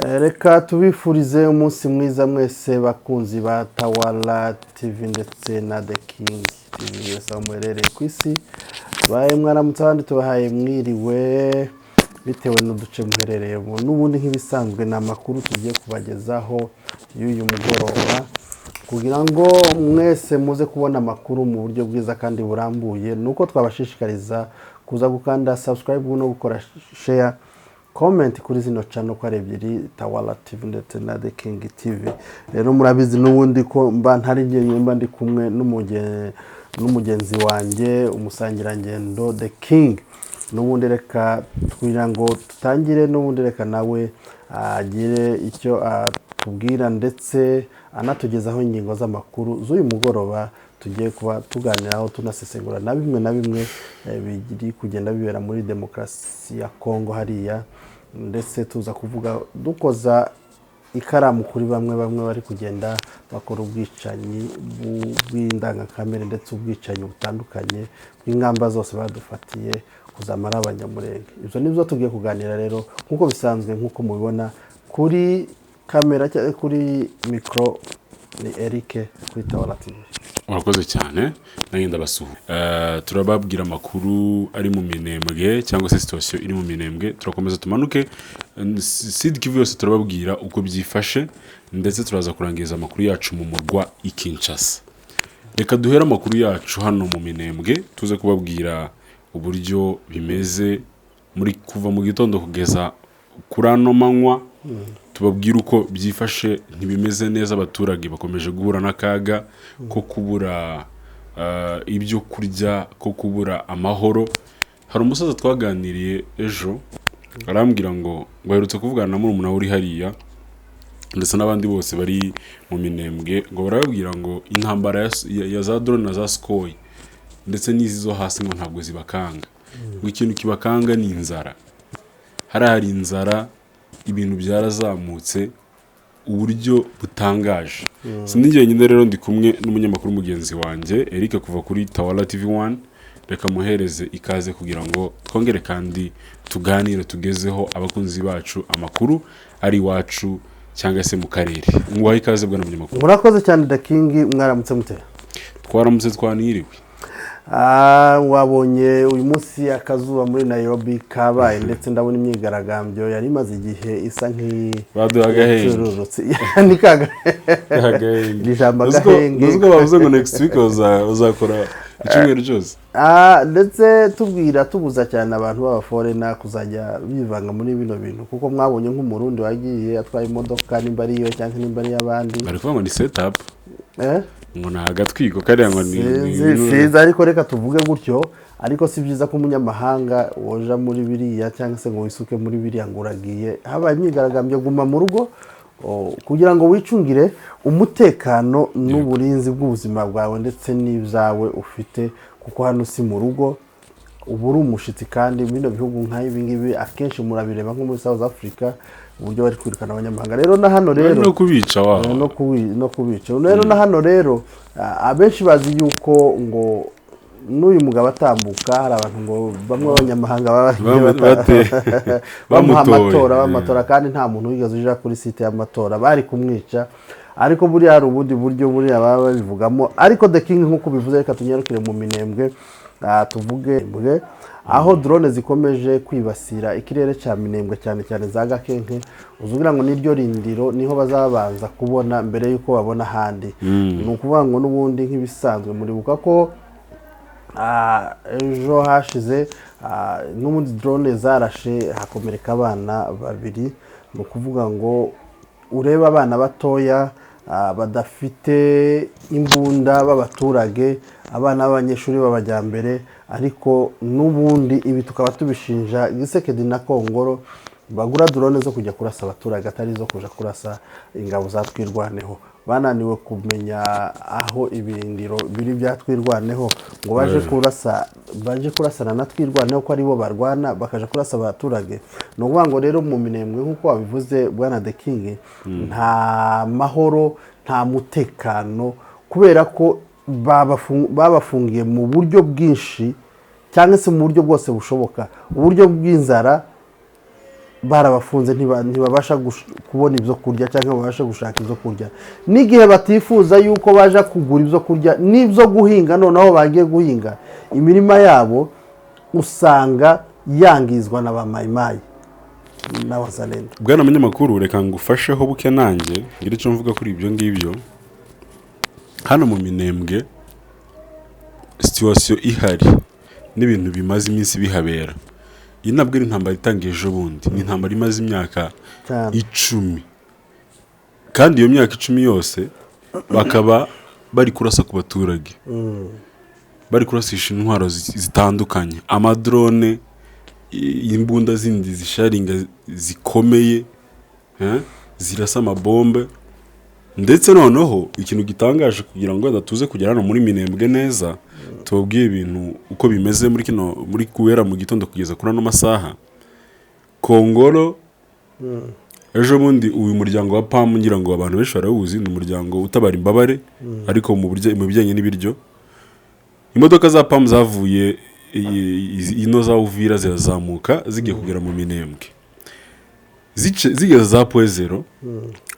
Reka tubifurize umunsi mwiza mwese bakunzi ba Tawala TV ndetse na The King TV, mwese aho muherereye ku isi. Baye mwaramutse, abandi tubahaye mwiriwe bitewe n'uduce muherereyemo. N'ubundi nk'ibisanzwe ni amakuru tugiye kubagezaho y'uyu mugoroba. Kugira ngo mwese muze kubona amakuru mu buryo bwiza kandi burambuye, ni uko twabashishikariza kuza gukanda subscribe no gukora share, comment kuri zino channel uko ari ebyiri, Tawala TV ndetse na The King TV. Rero murabizi n'ubundi ko mba ntari njyenyine, mba ndi kumwe n'umugenzi wanjye, umusangirangendo The King. N'ubundi reka kugira ngo tutangire, n'ubundi reka nawe agire icyo atubwira ndetse anatugezaho ingingo z'amakuru z'uyu mugoroba tugiye kuba tuganiraho, tunasesengura na bimwe na bimwe biri kugenda bibera muri demokarasi ya Kongo hariya, ndetse tuza kuvuga dukoza ikaramu kuri bamwe bamwe bari kugenda bakora ubwicanyi bw'indangakamere ndetse ubwicanyi butandukanye bw'ingamba zose badufatiye kuzamara Abanyamurenge. Ibyo nibyo tugiye kuganira rero nk'uko bisanzwe. Nk'uko mubibona kuri kamera cyangwa kuri mikoro, ni Eric kuri Tawala TV. Urakoze cyane, nanjye ndabasuhuza. Turababwira amakuru ari mu Minembwe cyangwa se situation iri mu Minembwe. Turakomeza tumanuke Sud Kivu yose, turababwira uko byifashe, ndetse turaza kurangiza amakuru yacu mu murwa i Kinshasa. Reka duhere amakuru yacu hano mu Minembwe, tuze kubabwira uburyo bimeze muri kuva mu gitondo kugeza kuri ano manywa, tubabwire uko byifashe. Ntibimeze neza, abaturage bakomeje guhura n'akaga ko kubura ibyo kurya, ko kubura amahoro. Hari umusaza twaganiriye ejo, arambwira ngo aherutse kuvugana na murumuna we uri hariya ndetse n'abandi bose bari mu Minembwe, ngo barababwira ngo intambara ya za drone na za Sukhoi ndetse n'izi zo hasi ngo ntabwo zibakanga, ngo ikintu kibakanga ni inzara. Hariya hari inzara, ibintu byarazamutse uburyo butangaje. Si njyenyine rero, ndi kumwe n'umunyamakuru mugenzi wanjye Eric kuva kuri Tawala TV 1. Reka muhereze ikaze kugira ngo twongere kandi tuganire, tugezeho abakunzi bacu amakuru ari iwacu cyangwa se mu karere. Nguhaye ikaze, bwana munyamakuru. Murakoze cyane, The King. Mwaramutse mute? Twaramutse, twaniriwe. Wabonye uyu munsi akazuba muri Nairobi kabaye, ndetse ndabona imyigaragambyo yari imaze igihe isa Baduha agahenge. nk'icururutse. Ni kaga Agahenge. Iri jambo agahenge. Uzi ko bavuze ngo next week bazakora icyumweru cyose. Ndetse tubwira, tubuza cyane abantu b'abaforeigner kuzajya bivanga muri bino bintu, kuko mwabonye nk'Umurundi wagiye atwaye imodoka, nimba ari iyo cyangwa nimba ari iy'abandi. Bari kuvuga ngo ni setup. Eh? Ngo ni agatwiko kariya, ngo ni Sinzi, sinzi, ariko reka tuvuge gutyo. Ariko si byiza ko umunyamahanga woja muri biriya cyangwa se ngo wisuke muri biriya ngo uragiye habaye imyigaragambyo. Guma mu rugo kugira ngo wicungire umutekano n'uburinzi bw'ubuzima bwawe ndetse n'ibyawe ufite, kuko hano si mu rugo, uba uri umushyitsi. Kandi bino bihugu nk'ibi ngibi akenshi murabireba nko muri South Africa uburyo bari kwirukana abanyamahanga. Rero na hano rero no kubica wa no kubica. Rero na hano rero, abenshi bazi yuko ngo n'uyu mugabo atambuka hari abantu ngo bamwe b'abanyamahanga baba bamuha bamutoye. Amatora b'amatora, kandi nta muntu wigeze uja kuri site y'amatora, bari kumwica. Ariko buriya hari ubundi buryo buriya baba babivugamo. Ariko The King, nk'uko bivuze, reka tunyarukire mu Minembwe, tuvuge mbwe aho drone zikomeje kwibasira ikirere cya Minembwe, cyane cyane za Gakenke. Uzugira ngo niryo rindiro, niho bazabanza kubona mbere y'uko babona ahandi. Ni ukuvuga ngo n'ubundi nk'ibisanzwe muribuka ko ejo hashize n'ubundi drone zarashe hakomereka abana babiri. Ni ukuvuga ngo urebe abana batoya badafite imbunda b'abaturage, abana b'abanyeshuri b'abajyambere. Ariko n'ubundi ibi tukaba tubishinja Tshisekedi na Kongoro bagura drone zo kujya kurasa abaturage, atari izo kuja kurasa ingabo za Twirwaneho. Bananiwe kumenya aho ibirindiro biri bya Twirwaneho ngo baje kurasa, baje kurasana na Twirwaneho ko aribo barwana, bakaja kurasa abaturage. Ni ukuvuga ngo rero mu Minembwe, nk'uko wabivuze bwana The King, nta mahoro, nta mutekano, kubera ko babafungiye mu buryo bwinshi cyangwa se mu buryo bwose bushoboka, uburyo bw'inzara. Barabafunze, ntibabasha kubona ibyo kurya cyangwa babasha gushaka ibyo kurya. N'igihe batifuza yuko baja kugura ibyo kurya n'ibyo guhinga, noneho bagiye guhinga, imirima yabo usanga yangizwa na ba Mayimayi n'Abazalendo. Bwana munyamakuru, reka ngufasheho buke nanjye ngira icyo mvuga kuri ibyo ngibyo. Hano mu Minembwe, situation ihari n'ibintu bimaze iminsi bihabera, iyi ntabwo ari intambara itangiye ejo bundi, ni intambara imaze imyaka 10. Kandi iyo myaka 10 yose bakaba bari kurasa ku baturage, bari kurasisha intwaro zitandukanye, amadrone, imbunda zindi zisharinga zikomeye, zirasa amabombe. Ndetse noneho ikintu gitangaje, kugira ngo wenda tuze kugera hano muri Minembwe neza, tubabwiye ibintu uko bimeze muri kino, muri guhera mu gitondo kugeza kuri ano masaha. Kongoro ejo bundi, uyu muryango wa PAM, ngira ngo abantu benshi barawuzi, ni umuryango utabara imbabare, ariko mu buryo mu bijyanye n'ibiryo. Imodoka za PAM zavuye ino za Uvira, zirazamuka zigiye kugera mu Minembwe. Zigeze za Point Zéro,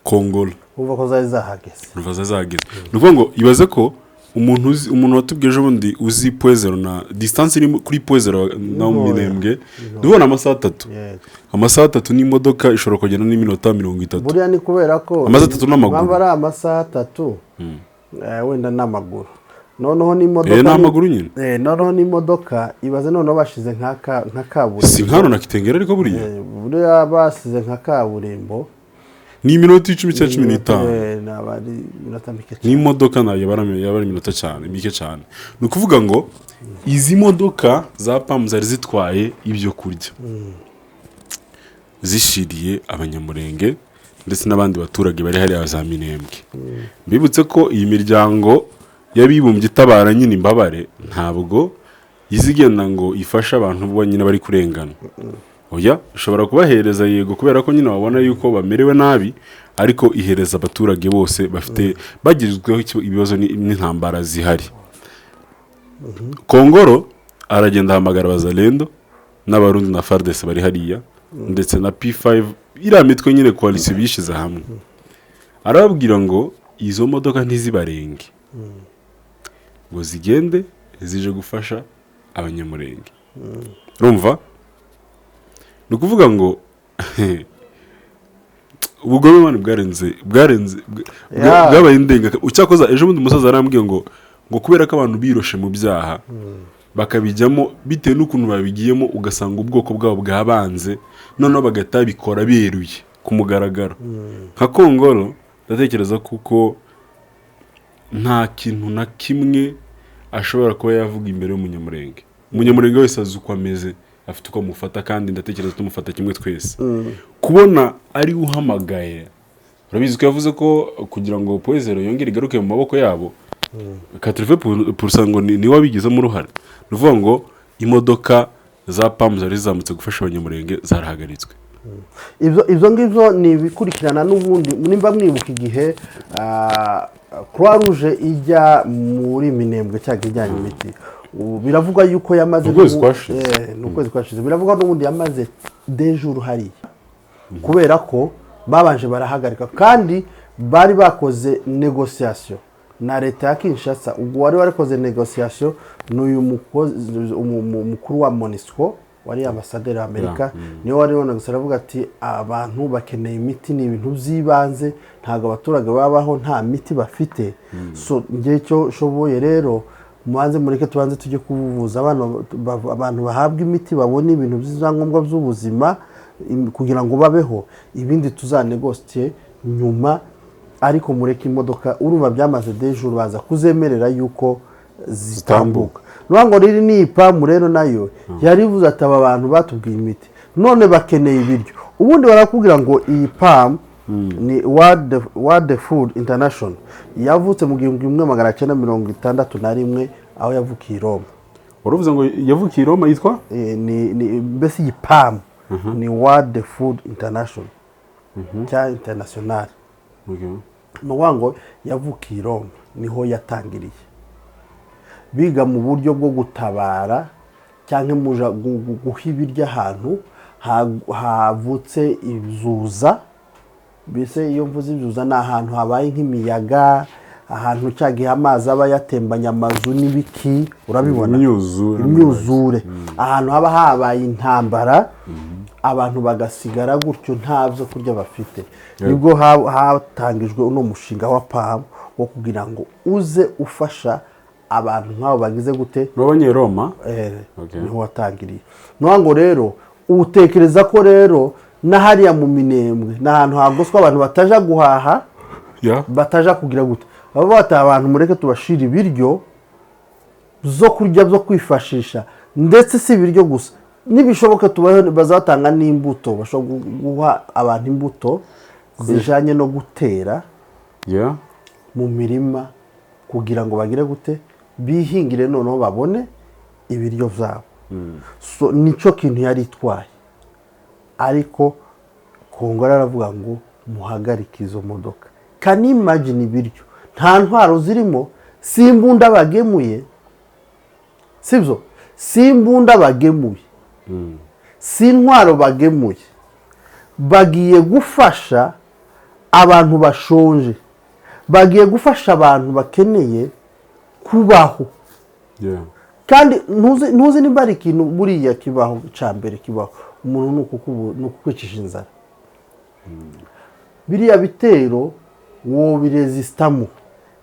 Kongolo Uvuga ko zari zahageze. Ruva zazageze. Ni ukuvuga ngo ibaze ko umuntu uzi, umuntu watubwiye ejo bundi uzi Point Zéro na distance iri kuri Point Zéro na mu Ntoya. Minembwe, ndabona amasaha 3. Amasaha 3 n'imodoka ishobora kugenda n'iminota 30. Buriya ni kubera ko Amasaha 3 n'amaguru. Impamvu ari amasaha 3, wenda n'amaguru, noneho n'imodoka Ni amaguru nyine. Noneho n'imodoka, ibaze noneho bashize nka kaburimbo. Si nkano na Kitengera, ariko buriya Buriya basize nka kaburimbo, ni iminota 10 cyangwa 15. Naba ari iminota mike cyane. N'imodoka ntabwo yaba ari iminota cyane mike cyane. Ni ukuvuga ngo izi modoka za PAM zari zitwaye ibyo kurya, zishiriye Abanyamurenge ndetse n'abandi baturage bari hariya za Minembwe. Mbibutse ko iyi miryango y'abibumbye itabara nyine imbabare ntabwo izigenda ngo ifashe abantu bo nyine bari kurengana. Oya, ishobora kubahereza yego, kubera ko nyine babona yuko bamerewe nabi, ariko ihereza abaturage bose bafite bagizweho ibibazo n'intambara zihari. Kongoro aragenda ahamagara Abazalendo n'Abarundi na FARDC bari hariya, ndetse na P5, iriya mitwe nyine, coalition bishyize hamwe, arababwira ngo izo modoka ntizibarenge, ngo zigende zije gufasha Abanyamurenge. Urumva, ni ukuvuga ngo ubugome, man, bwarenze bwabaye indenga. Cyakoza ejo bundi umusaza arambwiye ngo kubera ko abantu biroshe mu byaha, bakabijyamo bitewe n'ukuntu babigiyemo, ugasanga ubwoko bwabo bwabanze, noneho bagahita babikora beruye ku mugaragaro. Nka Kongoro, ndatekereza kuko nta kintu na kimwe ashobora kuba yavuga imbere y'Umunyamurenge. Umunyamurenge wese azi uko ameze, afite uko amufata, kandi ndatekereza tumufata kimwe twese. Kubona ari we uhamagaye, urabizi ko yavuze ko kugira ngo Point Zéro yongere igaruke mu maboko yabo, 80% ngo niwe wabigizemo uruhare. Ni ukuvuga ngo imodoka za PAM zari zizamutse gufasha Abanyamurenge zarahagaritswe. Ibyo ngibyo ni ibikurikirana n'ubundi. Nimba mwibuka igihe Croix Rouge ijya muri Minembwe cyangwa ijyanye imiti, ubu biravugwa yuko yamaze Ukwezi kwashize. Ni ukwezi kwashize. Biravugwa n'ubundi yamaze 2 jours hariya, kubera ko babanje barahagarika, kandi bari bakoze négociation na leta ya Kinshasa. Ubwo wari warakoze négociation ni uyu mukuru wa MONUSCO, wari ambasaderi wa Amerika, niwe wari wanagusara, aravuga ati abantu bakeneye imiti, ni ibintu by'ibanze, ntabwo abaturage babaho nta miti bafite. So ngewe icyo nshoboye rero, mubanze mureke tubanze tujye kubuvuza abantu bahabwa imiti, babone ibintu by'ibyangombwa by'ubuzima kugira ngo babeho, ibindi tuzanégocier nyuma, ariko mureke imodoka. Urumva byamaze 2 jours, baza kuzemerera yuko zitambuka. Nuvuga ngo riri ni iPAM rero nayo yarivuze ati aba bantu batubwiye imiti, none bakeneye ibiryo. Ubundi barakubwira ngo iyi PAM ni World Food International, yavutse mu 1961, aho yavukiye i Roma. Waravuze ngo yavukiye i Roma, yitwa Ni mbese iyi PAM ni World Food International cyangwa International. Ni ukuvuga ngo yavukiye i Roma, niho yatangiriye biga mu buryo bwo gutabara cyangwa guha ibiryo ahantu. Havutse izuza. Mbese iyo mvuze ibyuza, ni ahantu habaye nk'imiyaga, ahantu cya gihe amazi aba yatembanye amazu n'ibiki, urabibona. Imyuzure. Imyuzure, ahantu haba habaye intambara, abantu bagasigara gutyo nta byo kurya bafite. Nibwo hatangijwe uno mushinga wa PAM wo kugira ngo uze ufasha abantu nk'abo bagize gute. B'abanyeroma. Niho watangiriye. Ni ngo rero utekereza ko rero na hariya mu Minembwe ni ahantu hagoswe, abantu bataja guhaha, bataja kugira gute, baba bataha abantu, mureke tubashira ibiryo zo kurya byo kwifashisha. Ndetse si ibiryo gusa, nibishoboka tubahe, bazatanga n'imbuto, bashobora guha abantu imbuto zijanye no gutera mu mirima kugira ngo bagire gute, bihingire, noneho babone ibiryo byabo. So nicyo kintu yari itwaye. Ariko Kongo aravuga ngo muhagarike izo modoka. Can you imagine? Ibiryo, nta ntwaro zirimo, si imbunda bagemuye, sibyo? Si imbunda bagemuye, si intwaro bagemuye, bagiye gufasha abantu bashonje, bagiye gufasha abantu bakeneye kubaho. Kandi ntuzi nimba ari ikintu buriya kibaho, cya mbere kibaho umuntu ni ukukwicisha inzara. Biriya bitero wobiresistamo,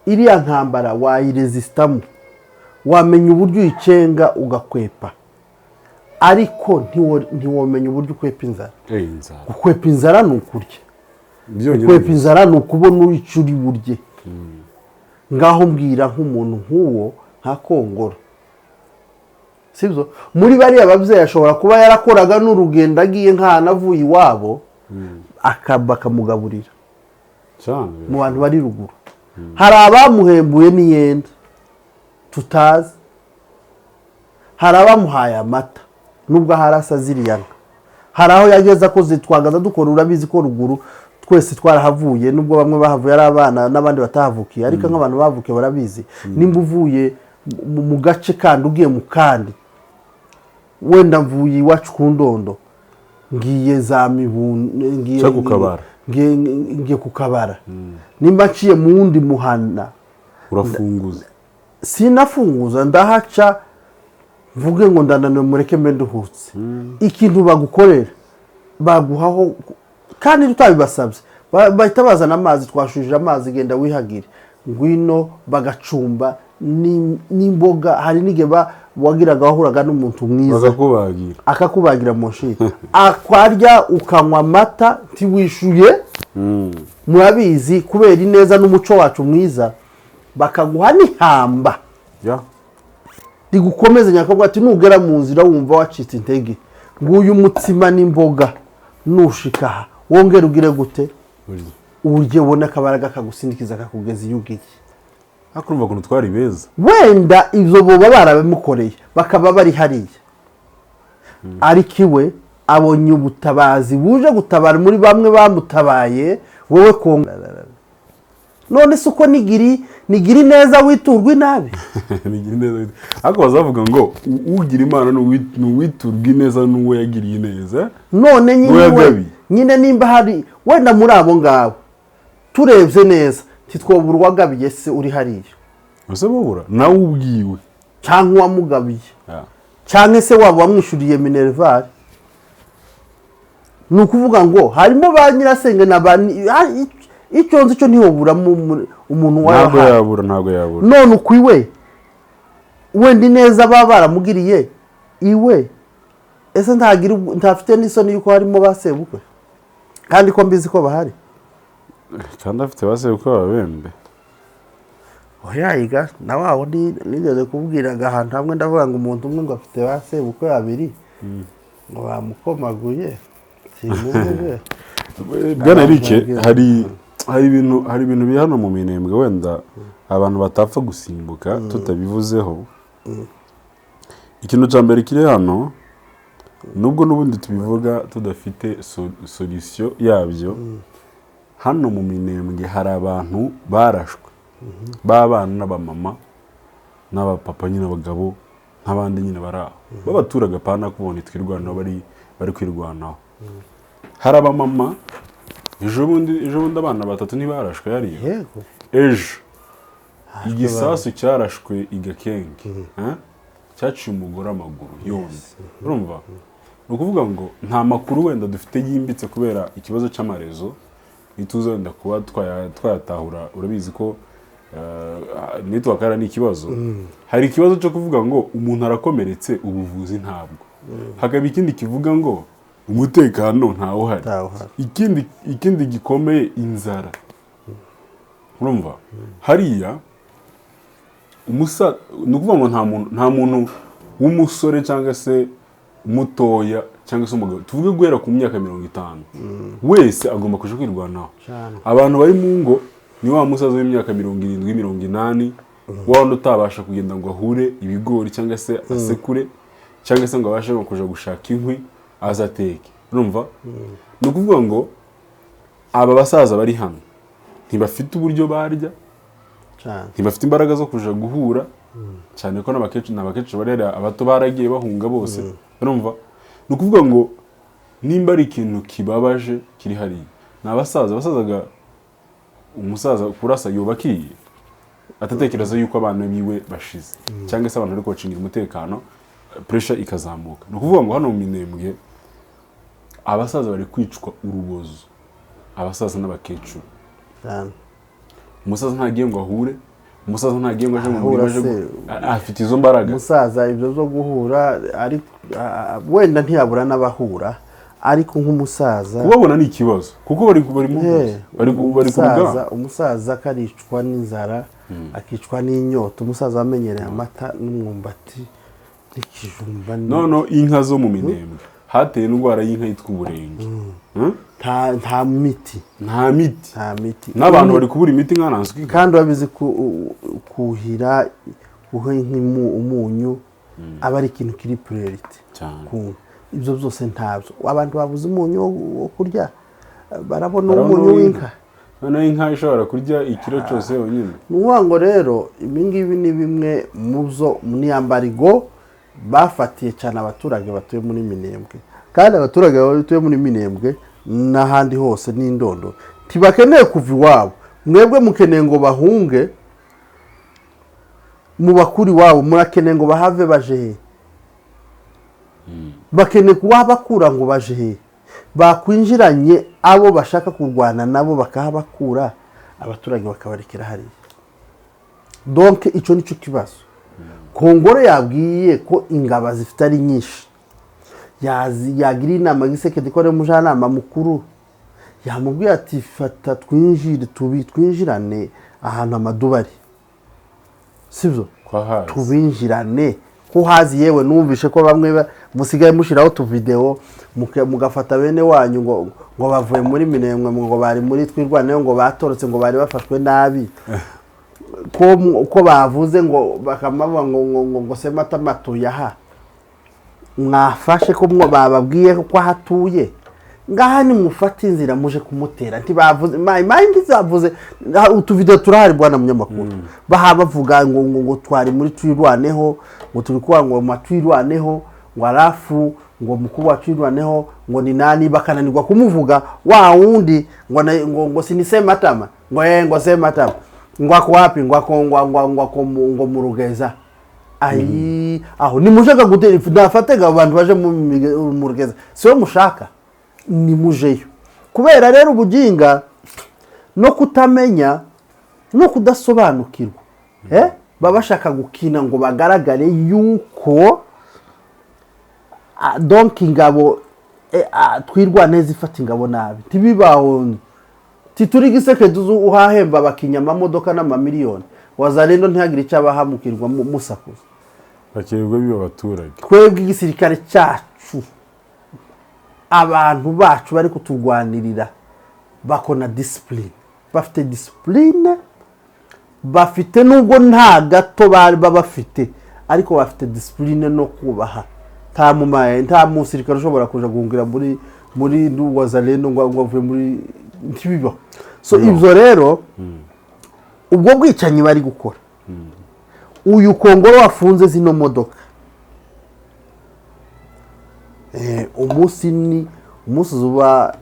iriya ntambara wayiresistamo, wamenya uburyo uyicenga ugakwepa, ariko ntiwomenya uburyo ukwepa inzara. Inzara. Gukwepa inzara ni ukurya. Byonyine. Gukwepa inzara ni ukubona icyo uri burye. Ngaho mbwira, nk'umuntu nk'uwo nka Kongoro, sibyo? Muri bariya babyeyi ashobora kuba yarakoraga n'urugendo, agiye nk'ahantu avuye iwabo, bakamugaburira. Cyane. Mu bantu bari ruguru hari abamuhembuye n'iyenda tutazi, hari abamuhaye amata nubwo ahari asa ziriya nka, hari aho yageze ko zitwagaza dukora. Urabizi ko ruguru twese twarahavuye, nubwo bamwe bahavuye ari abana n'abandi batahavukiye, ariko nk'abantu bavukiye barabizi. Nimba uvuye mu gace kandi ugiye mu kandi, wenda mvuye iwacu ku Ndondo ngiye za Mibunda, ngiye Cyangwa ku Kabara. Ngiye ku Kabara, nimba nciye mu wundi muhana, Urafunguza. Sinafunguza, ndahaca mvuge ngo ndananiwe, mureke mbe nduhutse. Ikintu bagukorera, baguhaho kandi utabibasabye. Bahita bazana amazi, twashujije amazi, genda wihagire, ngwino. Bagacumba n'imboga. Hari n'igihe wagiraga, wahuraga n'umuntu mwiza, bakakubagira. Akakubagira mu nshyi, akwarya, ukanywa amata ntiwishuye. Murabizi, kubera ineza n'umuco wacu mwiza, bakaguha n'ihamba rigukomeze nyakubahwa, ati nugera mu nzira wumva wacitse intege, nguyu umutsima n'imboga, nushika aha wongere ugire gute? Burya. Urye, ubone akabaraga kagusindikiza kakugeza iyo ugiye. Ariko urumva ukuntu twari beza. Wenda ibyo boba barabimukoreye, bakaba bari hariya, ariko iwe abonye ubutabazi buje gutabara muri bamwe bamutabaye. Wowe Kongo, none se uko nigiri neza witurwa inabi? Nigira ineza, ariko bazavuga ngo ugira Imana ni uwiturwa ineza n'uwo yagiriye ineza. None nyine N'uwo we yagabiye. Nyine nimba hari wenda muri abo ngabo, turebye neza ntitwobura uwagabiye se uri hariya. Ese bubura nawe ubwiwe? Cyangwa uwamugabiye, cyangwa se waba wamwishyuriye minerval. Ni ukuvuga ngo harimo ba nyirasenge na ba icyo nzi cyo ntiwoburamo umuntu Ntabwo wayahaye. yabura, ntabwo yabura. None uko iwe wenda ineza baba baramugiriye iwe, ese ntagira ntafite n'isoni yuko harimo ba sebukwe, kandi ko mbizi ko bahari? Kandi afite ba sebukwe b'ababembe. Oya, na wa wundi nigeze kubwiraga ahantu hamwe, ndavuga ngo umuntu umwe ngo afite ba sebukwe babiri, ngo bamukomaguye, simuvuge. Bwana Eric, hari ibintu biri hano mu Minembwe wenda abantu batapfa gusimbuka tutabivuzeho. Ikintu cya mbere kiri hano, nubwo n'ubundi tubivuga tudafite solution yabyo, hano mu Minembwe hari abantu barashwe b'abana n'abamama n'abapapa nyine, abagabo nk'abandi nyine bari aho b'abaturage, apana kubona twirwana bari Bari kwirwanaho. Hari abamama, ejo bundi abana batatu ntibarashwe hariya? Yego. Ejo igisasu cyarashwe i Gakenge, ha? Cyaciye umugore amaguru yombi. Urumva, ni ukuvuga ngo nta makuru wenda dufite yimbitse kubera ikibazo cy'amarezo, ntituzi wenda kuba twayatahura. Urabizi ko network hariya ni ikibazo. Hari ikibazo cyo kuvuga ngo umuntu arakomeretse, ubuvuzi ntabwo. Hakaba ikindi kivuga ngo umutekano ntawuhari. Ntawuhari. Ikindi gikomeye, inzara. Urumva hariya ni ukuvuga ngo nta muntu w'umusore cyangwa se mutoya cyangwa se umugabo, tuvuge guhera ku myaka 50, wese agomba kuja kwirwanaho. Cyane. Abantu bari mu ngo ni wa musaza w'imyaka 70, 80, wa wundi utabasha kugenda ngo ahure ibigori cyangwa se asekure cyangwa se ngo abashe ngo kuja gushaka inkwi azateke. Urumva, ni ukuvuga ngo aba basaza bari hano ntibafite uburyo barya, Cyane. ntibafite imbaraga zo kuja guhura, cyane ko n'abakecuru bari hariya, abato baragiye bahunga bose. Urumva, ni ukuvuga ngo nimba ari ikintu kibabaje kiri hariya ni abasaza. Abasazaga, umusaza kurasa yubakiye atatekereza yuko abana biwe bashize cyangwa se abantu bari kubacungira umutekano, pressure ikazamuka. Ni ukuvuga ngo hano mu Minembwe abasaza bari kwicwa urubozo, abasaza n'abakecuru. Cyane. Umusaza ntagiye ngo ahure, umusaza ntagiye ngo aje mu Ahura murima aje se. Afite izo mbaraga. Umusaza ibyo byo guhura ari wenda ntiyabura n'abahura, ariko nk'umusaza Kubabona ni ikibazo kuko bari mu bari ku umusaza rugamba. Umusaza akaricwa n'inzara, akicwa n'inyota, umusaza wamenyereye amata n'umwumbati n'ikijumba None inka zo mu Minembwe hateye indwara y'inka yitwa uburenge. Nta miti. Nta miti. Nta miti. N'abantu bari kubura imiti nkananswe inka. Kandi urabizi ko kuhira, guha inka umunyu aba ari ikintu kiri priorité. Cyane. Ku ibyo byose ntabyo. Abantu babuze umunyu wo kurya, barabona Barabona umunyu uw'inka. w'inka. Noneho inka ishobora kurya ikiro cyose yonyine. Ni ukuvuga ngo rero ibi ngibi ni bimwe mu byo n'iyambarigo bafatiye cyane abaturage batuye muri Minembwe. Kandi abaturage batuye muri Minembwe n'ahandi hose n'indondo ntibakeneye kuva iwabo. Mwebwe mukeneye ngo bahunge mu bakuru iwabo, murakeneye ngo bahave baje he? Bakeneye kuhabakura ngo baje he? Bakwinjiranye abo bashaka kurwana nabo bakahabakura, abaturage bakabarekera hariya. Donc icyo nicyo kibazo. Kongoro yabwiye ko ingabo zifite ari nyinshi. Yagira inama Tshisekedi, ko ari umujyanama mukuru, yamubwiye ati: "Fata twinjire, tubi twinjirane ahantu amaduba ari, sibyo?" Kwa hazi. Tubinjirane ko hazi. Yewe, numvishe ko bamwe musigaye mushyiraho utuvidewo, mugafata bene wanyu ngo bavuye muri Minembwe, ngo bari muri Twirwaneho, ngo batorotse, ngo bari bafashwe nabi, ko bavuze ngo bakamavuga ngo Sematama atuye aha. Mwafashe ko bababwiye ko ahatuye ngaha, nimufate inzira muje kumutera. Ntibavuze mayi ntizavuze. Utuvidewo turahari, bwana munyamakuru, baha bavuga ngo twari muri Twirwaneho, ngo turi kuvuga ngo ma Twirwaneho, ngo arafu ngo mukuru wa Twirwaneho ngo ni nani, bakananirwa kumuvuga wa wundi ngo si Sematama, ngo Sematama ngo ako wapi, ngo ako ngo ako ngo murugeza ayi aho nimushaka gutera ifu. Nafatega abantu baje mu rugeza, siwe mushaka, nimujeyo. Kubera rero ubuginga no kutamenya no kudasobanukirwa, baba bashaka gukina ngo bagaragare yuko donc ingabo Twirwaneho ifata ingabo nabi. Ntibibaho. Tituri Tshisekedi uhahemba abakinya amamodoka n'amamiliyoni, Wazalendo ntihagire icyo abahamukirwa musakuza. Bakirirwa biba abaturage. Twebwe igisirikare cyacu, abantu bacu bari kuturwanirira bakona discipline, bafite discipline, bafite nubwo nta gato bari bafite, ariko bafite discipline no kubaha. Nta mumaye, nta musirikare ushobora kuja guhungira muri Wazalendo ngo avuye muri, ntibibaho. So ibyo rero, ubwo bwicanyi bari gukora, uyu Kongoro wafunze zino modoka. Umunsi ni umunsi, uba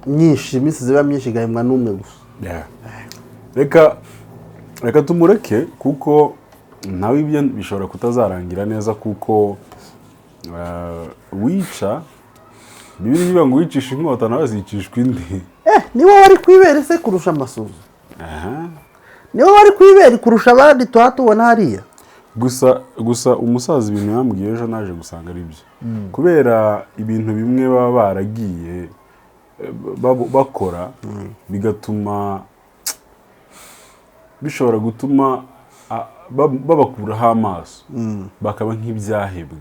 myinshi, iminsi ziba myinshi igahembwa n'umwe gusa. Yeah. Reka tumureke, kuko nawe ibyo bishobora kutazarangira neza, kuko wica, Bibiliya ivuga ngo wicisha inkota nawe azicishwa indi. Niwe wari kwibere se kurusha Amasunzu? Aha. Niwe wari kwibere kurusha abandi tuba tubona hariya? Gusa umusaza ibintu yambwiye ejo naje gusanga ari byo, kubera ibintu bimwe baba baragiye bakora bigatuma bishobora gutuma babakuraho amaso, bakaba nk'ibyahebwe,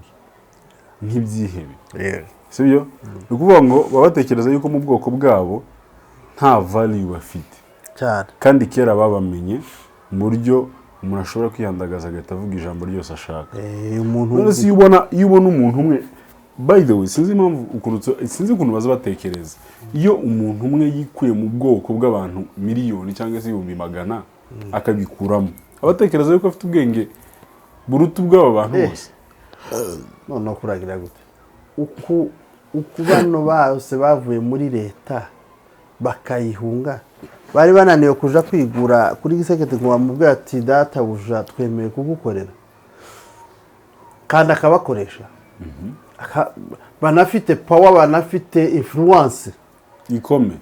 nk'ibyihebe, sibyo? Ni ukuvuga ngo baba batekereza yuko mu bwoko bwabo nta value bafite. Kandi kera babamenye mu buryo umuntu ashobora kwihandagaza agahita avuga ijambo ryose ashaka. Umuntu None se iyo ubona umuntu umwe, by the way, sinzi impamvu ukuntu, sinzi ukuntu baza batekereza, iyo umuntu umwe yikuye mu bwoko bw'abantu miliyoni cyangwa se ibihumbi magana akabikuramo, aba atekereza yuko afite ubwenge buruta ubw'aba bantu bose. Noneho kuragira gute uku bano bose bavuye muri leta bakayihunga, bari bananiwe kuja kwigura kuri Tshisekedi ngo bamubwire ati: "Databuja, twemeye kugukorera," kandi akabakoresha. Banafite power, banafite influence ikome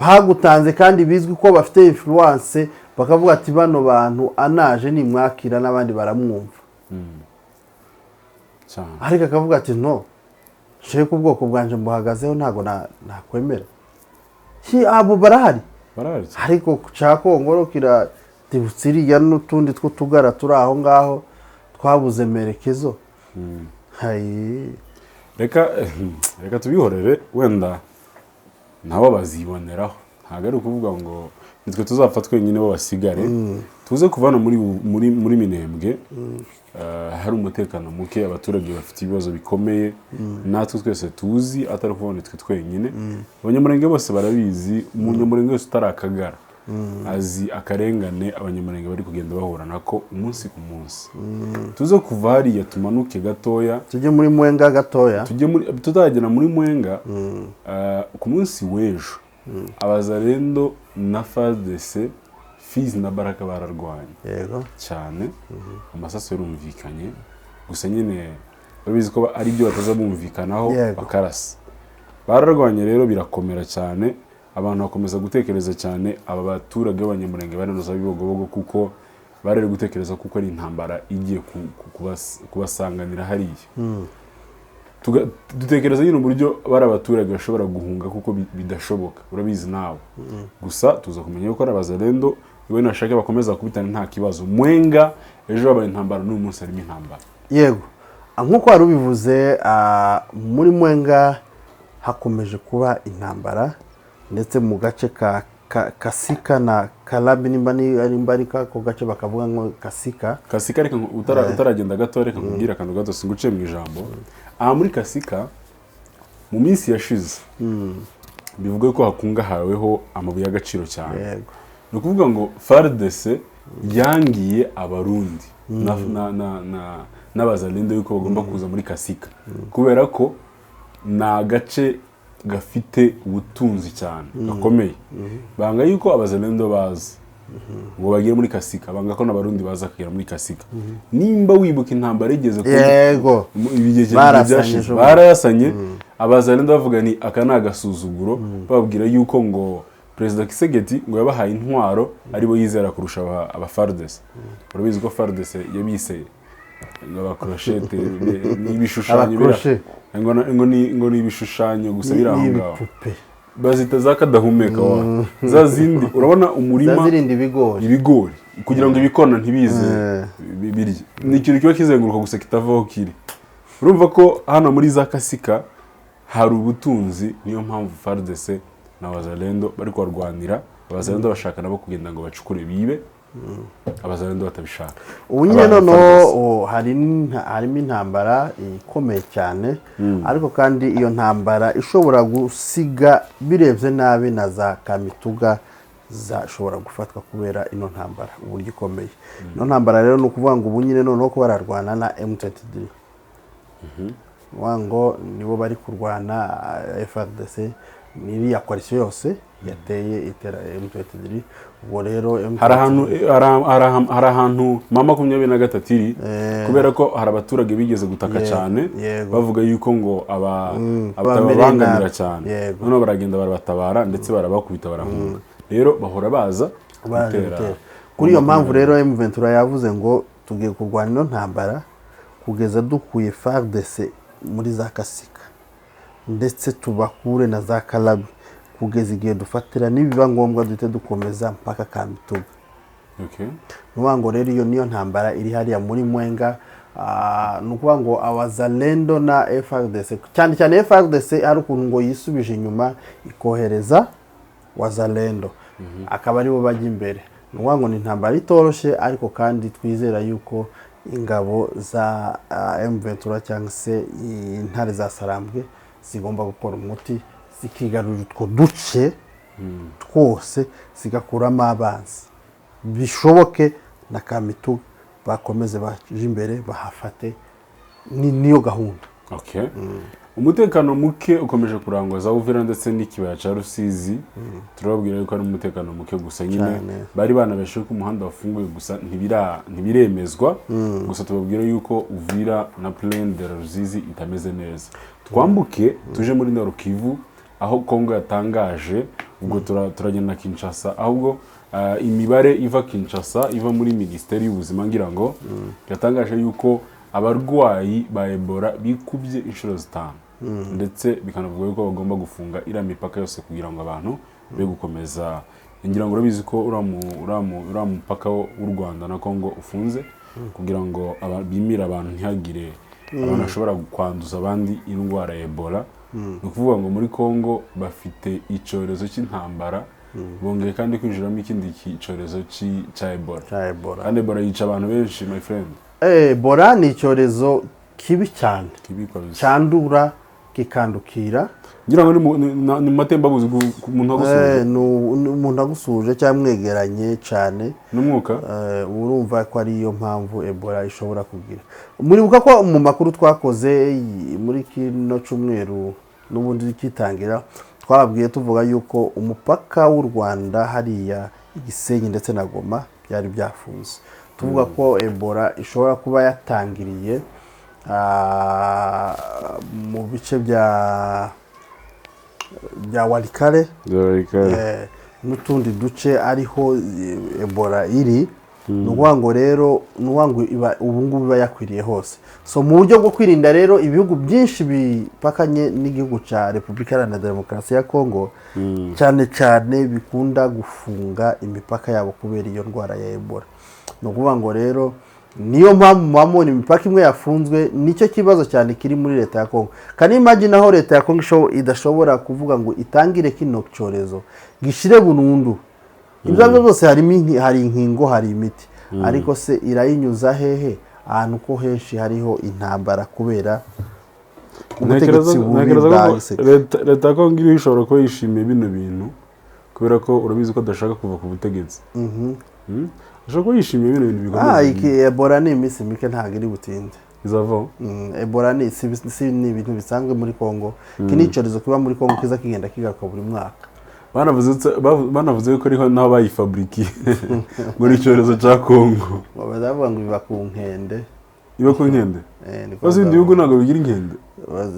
bagutanze, kandi bizwi ko bafite influence, bakavuga ati: "Bano bantu anaje nimwakira n'abandi baramwumva." Ariko akavuga ati: "No nsheke ubwoko bwanje mbuhagazeho, ntabwo nakwemera." Abo barahari. Barahari cyane. Ariko cya Kongoro kiratibutse iriya n'utundi tw'utugara turi aho ngaho twabuze merekezo. Hayi. Reka tubihorere, wenda nabo baziboneraho. Ntabwo ari ukuvuga ngo nitwe tuzapfa twenyine bo basigare. Tuze kuva hano muri Minembwe, hari umutekano muke, abaturage bafite ibibazo bikomeye, natwe twese tuzi, atari ukuvuga ngo nitwe twenyine, Abanyamurenge bose barabizi. Umunyamurenge wese utari akagara azi akarengane Abanyamurenge bari kugenda bahura nako umunsi ku munsi. Tuze kuva hariya tumanuke gatoya. Tujye muri Mwenga gatoya. Tujye muri, tutagera muri Mwenga, ku munsi w'ejo Abazarendo na FARDC, Fizi na Baraka, bararwanye cyane, amasasu yarumvikanye. Gusa nyine babizi ko ari byo bataza bumvikanaho, bakarasa. Bararwanye rero birakomera cyane, abantu bakomeza gutekereza cyane aba baturage b'Abanyamurenge bari za Bibogobogo, kuko bari bari gutekereza kuko ari intambara igiye kubasanganira hariya. Dutekereza nyine uburyo bari abaturage bashobora guhunga, kuko bidashoboka, urabizi nawe. Gusa tuza kumenya yuko ari Abazarendo, iwe nashaka bakomeza kubitana, nta kibazo. Mwenga ejo habaye intambara, n'uyu munsi harimo intambara. Yego. Nk'uko wari ubivuze, muri Mwenga hakomeje kuba intambara, ndetse mu gace ka Kasika na Karabi, nimba ari kako gace bakavuga ngo Kasika. Kasika, reka utaragenda gato, reka nkubwire akantu gato, singuciye mu ijambo. Aha muri Kasika mu minsi yashize bivuga ko hakungahaweho amabuye y'agaciro cyane. Ni ukuvuga ngo FARDC yangiye Abarundi n'Abazalendo yuko bagomba kuza muri Kasika, kubera ko ni agace gafite ubutunzi cyane gakomeye. Banga yuko Abazalendo baza ngo bagere muri Kasika, banga ko n'Abarundi baza kugera muri Kasika. Nimba wibuka intambara igeze mu ibihe Barasanye byashize, ejo bundi. Barasanye. Abazalendo bavuga ni aka ni agasuzuguro, bababwira yuko ngo Perezida Tshisekedi ngo yabahaye intwaro aribo yizera kurusha aba FARDC. Urabizi ko FARDC yabise ngo abakroshete, ni ibishushanyo Abakroshe. ngo ni ibishushanyo gusa biri aho ngaho. Ibipupe. Bazita za kadahumeka wa za zindi, urabona umurima Zazirinda ibigori. Ibigori kugira ngo ibikona ntibize birye. Ni ikintu kiba kizenguruka gusa kitavaho kiri. Urumva ko hano muri za Kasika hari ubutunzi, niyo mpamvu FARDC na Wazalendo bari kubarwanira. Abazalendo bashaka nabo kugenda ngo bacukure bibe, Abazalendo batabishaka. Ubu nyine Abantu noneho FARDC. Harimo intambara ikomeye cyane, ariko kandi iyo ntambara ishobora gusiga birebye nabi na za Kamituga zashobora gufatwa kubera ino ntambara uburyo ikomeye. Ino ntambara rero ni ukuvuga ngo ubu nyine noneho ko bararwana na M23. Ni ngo nibo bari kurwana FARDC n'iriya coalition yose yateye itera M23. Ubwo rero M23 Hari ahantu M23 iri, kubera ko hari abaturage bigeze gutaka cyane, bavuga yuko ngo aba bamereye babangamira nabi. cyane. Noneho baragenda barabatabara, ndetse barabakubita barahunga. Rero bahora baza baje gutera. Gutera. Kuri iyo mpamvu rero M23 yavuze ngo tugiye kurwana ino ntambara kugeza dukuye FARDC muri za Kasika, ndetse tubakure na za Kalabi, kugeza igihe dufatira, nibiba ngombwa duhite dukomeza mpaka Kamituga. Ni ukuvuga ngo rero iyo niyo ntambara iri hariya muri Mwenga. Ni ukuvuga ngo Abazalendo na FARDC, cyane cyane FARDC, hari ukuntu ngo yisubije inyuma ikohereza Wazalendo, akaba aribo bajya imbere. Ni ukuvuga ngo ni intambara itoroshye, ariko kandi twizera yuko ingabo za M23 cyangwa se intare za Sarambwe zigomba gukora umuti, zikigarurira utwo duce twose, zigakuramo abanzi, bishoboke na Kamituga bakomeze baje imbere bahafate. Niyo gahunda. Okay. Umutekano muke ukomeje kurangwa za Uvira ndetse n'ikibaya cya Rusizi. Turababwira yuko ari umutekano muke gusa nyine. Cyane. Bari banabeshe ko umuhanda wafunguye, gusa ntibiremezwa. Gusa tubabwira yuko Uvira na Plaine de la Rusizi itameze neza. Twambuke tuje muri Nord Kivu, aho Kongo yatangaje. Ubwo turagenda na Kinshasa, ahubwo imibare iva Kinshasa, iva muri Minisiteri y'Ubuzima, ngira ngo yatangaje yuko abarwayi ba Ebola bikubye inshuro 5, ndetse bikanavuga yuko bagomba gufunga iriya mipaka yose kugira ngo abantu be gukomeza. Ngira ngo urabizi ko uriya mupaka w'u Rwanda na Kongo ufunze kugira ngo bimire abantu, ntihagire abantu bashobora kwanduza abandi indwara ya Ebola. Ni ukuvuga ngo muri Kongo bafite icyorezo cy'intambara, bongeye kandi kwinjiramo ikindi cyorezo cya Ebola. Cya Ebola. Kandi Ebola yica abantu benshi, my friend. Ebola ni icyorezo kibi cyane. Kibi kabisa. Cyandura, kikandukira. Ngira ngo ni mu matembabuzi ku muntu agusuhuje. Ni umuntu agusuhuje cyangwa mwegeranye cyane. N'umwuka. Urumva ko ariyo mpamvu Ebola ishobora kugira. Muribuka ko mu makuru twakoze muri kino cyumweru n'ubundi kitangira, twababwiye tuvuga yuko umupaka w'u Rwanda hariya Gisenyi ndetse na Goma byari byafunze, tuvuga ko Ebola ishobora kuba yatangiriye mu bice bya Walikale n'utundi duce ariho Ebola iri. Ni ukuvuga ngo rero, ni ukuvuga ngo ubu ngubu iba yakwiriye hose. So mu buryo bwo kwirinda rero, ibihugu byinshi bipakanye n'igihugu cya Repubulika Iharanira Demokarasi ya Kongo cyane cyane bikunda gufunga imipaka yabo kubera iyo ndwara ya Ebola. Ni ukuvuga ngo rero niyo mpamvu mubona imipaka imwe yafunzwe. Nicyo kibazo cyane kiri muri leta ya Kongo. Kandi imagine aho leta ya Kongo idashobora kuvuga ngo itangire kino cyorezo gishire burundu. Ibyo aribyo byose harimo hari inkingo, hari imiti, ariko se irayinyuza hehe ahantu ko henshi hariho intambara kubera ubutegetsi bubi Ntekereza bwa ko gisirikare? leta ya Kongo iriho ishobora kuba yishimiye bino bintu, kubera ko urabizi ko adashaka kuva ku butegetsi. Ashobora kuba yishimiye bino bintu bikomeza. Iki Ebola ni iminsi mike, ntabwo iri butinde. Izavaho. Ebola ni si ni ibintu bisanzwe muri Kongo. Iki ni icyorezo kiba muri Kongo, kiza kigenda kigaruka buri mwaka. Banavuze ko ariho naho bayifaburikiye, ngo ni icyorezo cya Kongo. Ngo bazavuga ngo biba ku nkende. Iba ku nkende? Niko Bose ibindi bihugu bazavuga. ntabwo bigira inkende.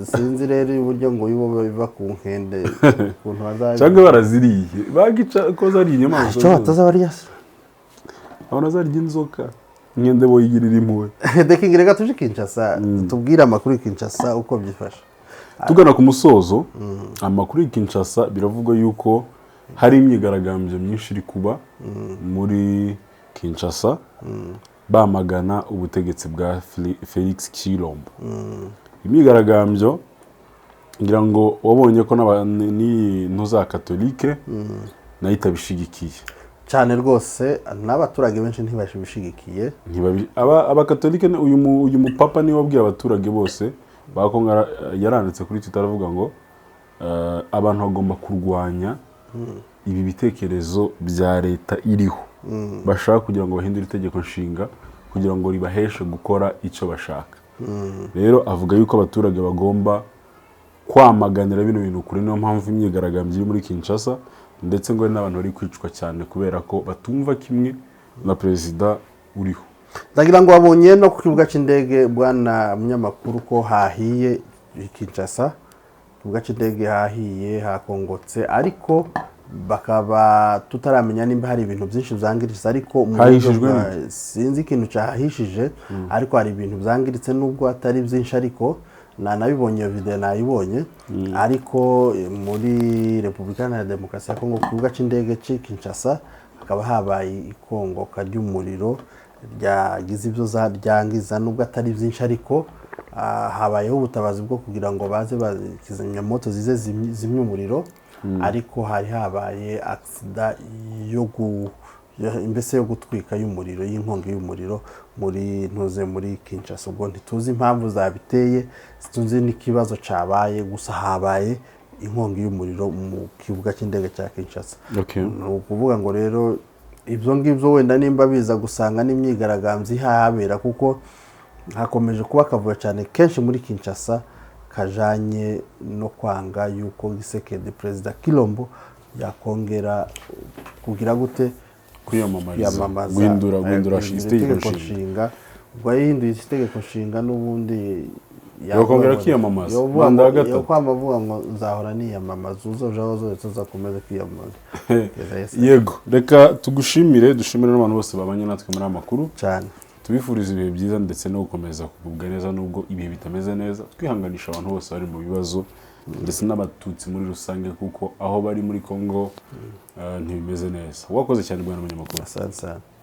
Sinzi rero uburyo ngo ibo biva ku nkende, ukuntu bazabi Cyangwa baraziriye, bagica ko zariye inyamaswa Icyo zose. bataza barya se? Abantu bazarya inzoka, inkende boyigirira impuhwe. The King, reka tuje Kinshasa, tubwire amakuru ya Kinshasa uko byifashe. Tugana ku musozo, amakuru y'i Kinshasa, biravugwa yuko hari imyigaragambyo myinshi iri kuba muri Kinshasa, bamagana ubutegetsi bwa Felix Tshilombo. Imyigaragambyo, ngira ngo wabonye ko n'iyi ntuza katolike nayo itabishigikiye. Cyane rwose, n'abaturage benshi ntibabishigikiye. Abakatolike, uyu mupapa niwe wabwiye abaturage bose ba Kongo, yaranditse kuri Twitter aravuga ngo abantu bagomba kurwanya ibi bitekerezo bya leta iriho, bashaka kugira ngo bahindure itegeko nshinga kugira ngo ribaheshe gukora icyo bashaka. Rero avuga yuko abaturage bagomba kwamaganira bino bintu kure. Niyo mpamvu imyigaragambyo iri muri Kinshasa, ndetse ngo hari n'abantu bari kwicwa cyane kubera ko batumva kimwe na perezida uriho. Ndagira ngo wabonye no ku kibuga cy'indege, bwana munyamakuru, ko hahiye i Kinshasa. Ikibuga cy'indege hahiye, hakongotse, ariko bakaba tutaramenya nimba hari ibintu byinshi byangiritse, ariko mu buryo Hahishijwe sinzi ikintu cyahishije, ariko hari ibintu byangiritse nubwo atari byinshi, ariko nabibonye, iyo video nayibonye. Ariko muri Repubulika Iharanira Demokarasi ya Kongo, ku kibuga cy'indege cy'i Kinshasa, hakaba habaye ikongoka ry'umuriro ryagize ibyo ryangiza nubwo atari byinshi, ariko habayeho ubutabazi bwo kugira ngo baze kizimyamoto zize zimye umuriro. Ariko hari habaye accident yo mbese yo gutwika, y'umuriro, y'inkongi y'umuriro muri ntuze muri Kinshasa. Ubwo ntituzi impamvu zabiteye, tuzi n'ikibazo cyabaye, gusa habaye inkongi y'umuriro mu kibuga cy'indege cya Kinshasa. Ni ukuvuga ngo rero ibyo ngibyo wenda nimba biza gusanga n'imyigaragambyo ihahabera, kuko hakomeje kuba akavuyo cyane kenshi muri Kinshasa kajanye no kwanga yuko Tshisekedi, Perezida Kilombo, yakongera kugira gute? Kwiyamamariza. Kwiyamamaza. Guhindura guhindura itegeko itegeko nshinga. Nshinga. Ubwo yahinduye itegeko nshinga n'ubundi Yakongera akiyamamaza. Yovuga Manda ya gatatu. Yokwama avuga ngo nzahora niyamamaza, uzojaho zose uzakomeze kwiyamamaza. Kugeza Yesu. Yego, reka tugushimire, dushimire n'abantu bose babanye natwe muri aya makuru. Cyane. Tubifuriza ibihe byiza ndetse no gukomeza kugubwa neza nubwo ibihe bitameze neza. Twihanganisha abantu bose bari mu bibazo, ndetse n'Abatutsi muri rusange, kuko aho bari muri Congo ntibimeze neza. Wakoze cyane, bwana munyamakuru. Asante sana.